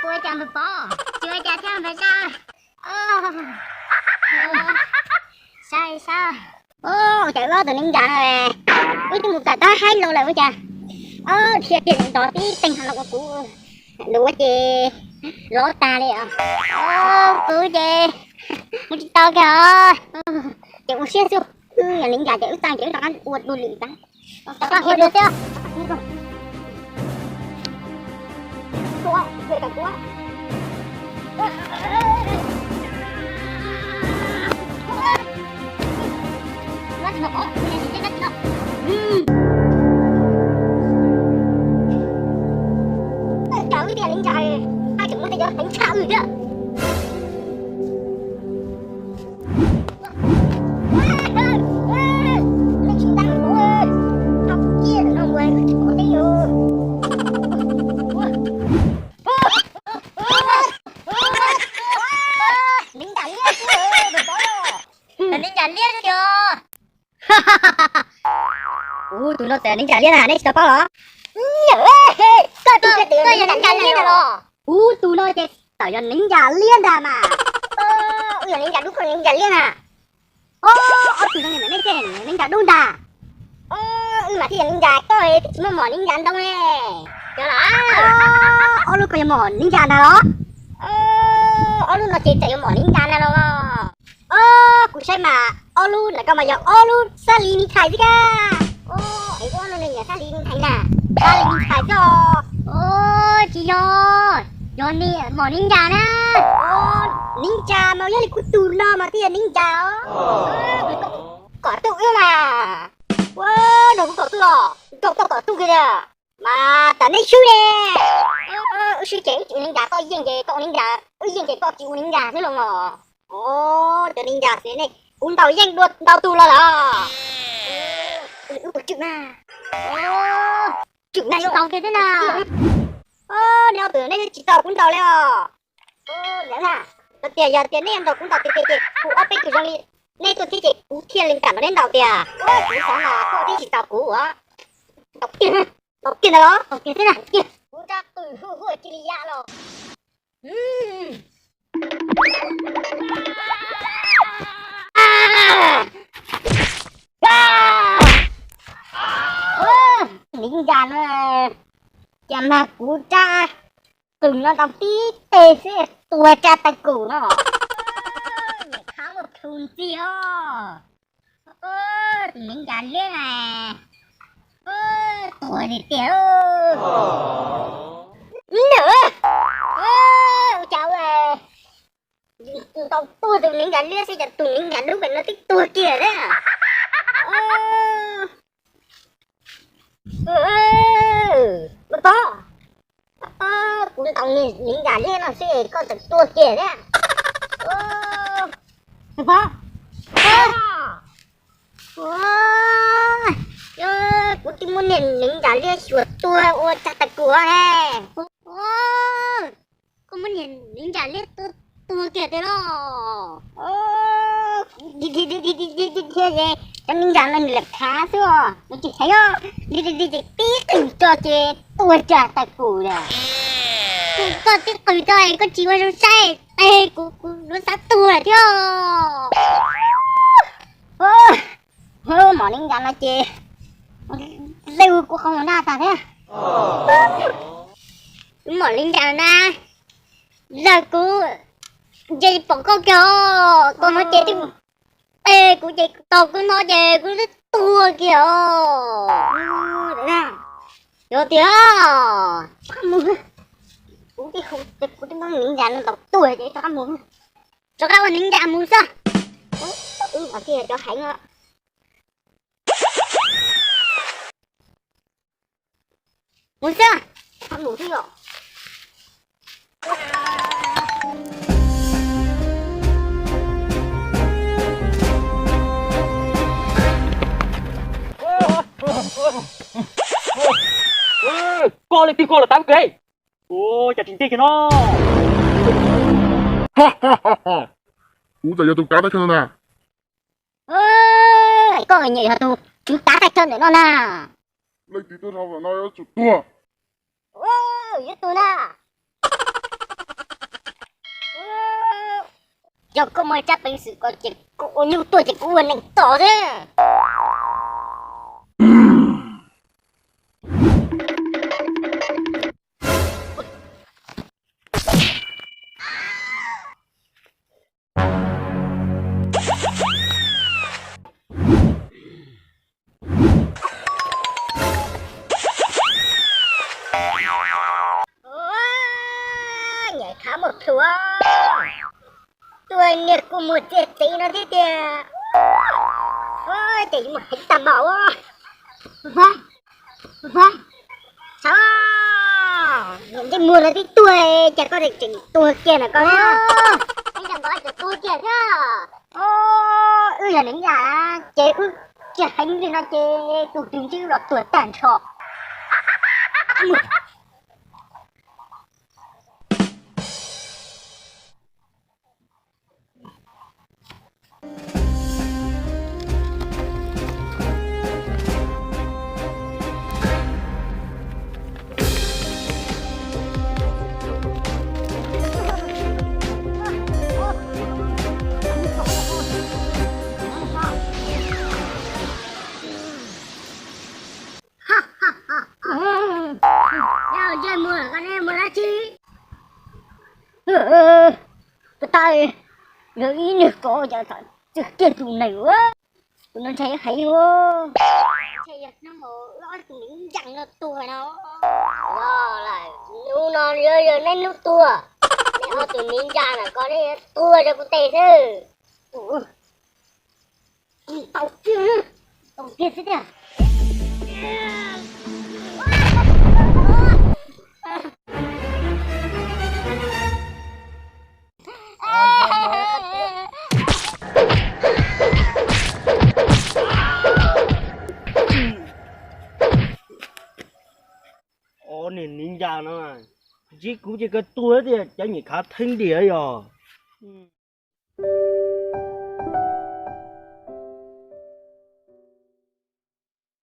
Ua cas npawg Pov, tsis ua cas thiab npawg Zaj? Sab sab. Ua cas wb ob tug neeg ntsa no, wb twb mus kawm tau haib los lawm ua cas ob dhia kiag ntov tib teeg no ua kuv duav ces lov tag li os. Kuv ces mus tsis tau kiag os. Ces ua siab xwb, wb yog neeg ntsa ces wb txaj ces wb rov qab ua dua lwm tag. Neeg ntsa liab tiag. Ub, tus no txawm yog neeg ntsa liab na, nej tsis tau paub los? Koj yog neeg ntsa liab ntag los? Ub, tus no ces txawm yog neeg ntsa liab ntag mas. Wb yog neeg ntsa dub, koj neeg ntsa liab na. Ob tug no nej ces neeg ntsa dub ntag. Wb mas thiaj yog neeg ntsa, koj twb tsis muaj mom neeg ntsa ntoo ne. Yog los? Ob lub koj yog mom neeg ntsa ntag los? Ob lub no ces txawm yog mom neeg ntsa ntag los. Kuv saib mas ob lub ntawm koj mas yog ob lub xab li ni thais xwb kab. Es koj ob lub no yog xab li ni thais na. Xab li ni thais xwb. Tsis yog, yog mom neeg ntsa na. Neeg ntsa mas yog li kuv tus no mas thiaj yog neeg ntsa os. Kom tuaj wb mas. Ua, nrog kuv kom tuaj los, nrog koj kom tuaj kiag tiag. Mas tam nej swb ne. Wb swb ces wb tsis ua neeg ntsa, koj yeej ces koj ua neeg ntsa, wb yeej ces koj tsis ua neeg ntsa xwb los mas. Cov neeg ntsa xwb nej, kuv ntaus yeej dua ntau tus los lawm. Wb puas tswm na. Tswm na, tsis tau kiag thiab na. Nej ob tug nej tsis tau kuv ntaus li os. Yog tias, yog tias nej yuav ntaus kuv ntaus tiag tiag ces kuv ob peb tus zoo li nej tuaj thiab ces kuv thiaj li kam nrog nej ntaus tiag. Kuv xav mas koj twb tsis tau kuv as. Ntaus kiag, ntaus kiag ntag los, ntaus kiag xwb na. Kuv rab qws huaj huaj cia li ya los. Neeg ntsa no, cas mag kuv rab qws no tau tib teg xwb tuag rau tag kuv no. Niam qhab ua plhu ntxiag os. Tus neeg ntsa liab na, tuag tiag tiag. Nws, ua cas ua ntaus tuag tus neeg ntsa liab xwb cas tus neeg ntsa dub pem no twb tuag kiag thiab. Pov, kuv ntaus neeg ntsa liab no xwb koj txawm tuag kiag thiab. Pov, kuv twb muab neeg ntsa liab xyuas tuag ua rag tag kuv ne. Koj muab niag neeg ntsa liab tuag kiag tiag los? Cov neeg ntsa no nws lam khav xwb os, nws tsis heev os. Li li li ces tib qws tso ces tuag rag tag kuv lawm. Koj tib qws tso koj tsis ua zoo saib, kuv kuv yuav xav tuag lawm thiab. Mom neeg ntsa no ces lawv kuv qhov muag nag tag thiab. Mom neeg ntsa na, lawv kuv nce pom koj kiag os, koj no ces twb, kuv ces tau koj no ces kuv twb tuag kiag os. Yog tiag, kuv twb muab neeg ntsa no ntaus tuag ces rov qab mus, rov qab ua neeg ntsa mus xwb. Wb mas thiaj cov heev os. Mus xwb, mus xwb os. Koj leej twg koj los tab keg? Ua cas tsis ntej kiag no? Kuv txawm yog tus kav teb chaws no na. Koj nyem yog tus tswv kav teb chaws ntawm no na. Leej twg tuaj dhau ntawm no yuav tsum tuag. Yuav tuag na. Yog koj muaj tsab peev xwm ko ces koj ua nyuj tuaj ces kuv ua neeg tso thiab. Nyem khav muaj plhu, tuag niag kua muag txiag txiv no thiab tiag. Ces yuav mus heev tag npaum. Vaj, vaj, sav, niag ntsej muag no twb tuag, cas koj tseem tuag kiag na koj? Heev tag npaum tseem tuag kiag thiab. Wb yog neeg ib yam ces wb tsis heev li no ces tus twg ntsib los tuag tag nrho. Yog ntsej muag koj ne muaj dab tsi? Ko tas, yog ib niag kov cas txawm kiag tus neeg ua, tus no ntshai heev ua. Ntshe yog hnub uas wb ob tug miv ncaus no tuag no. Hnub no yog neb hnub tuag, neb ob tug miv ncaus no koj neb tuag rau kuv tes xwb. Tau kiag, tau kiag xwb tiag. Ob niag miv ncaus no ntsib kuv ces kawg tuag tiag, cov nyem khav theeb diam yog.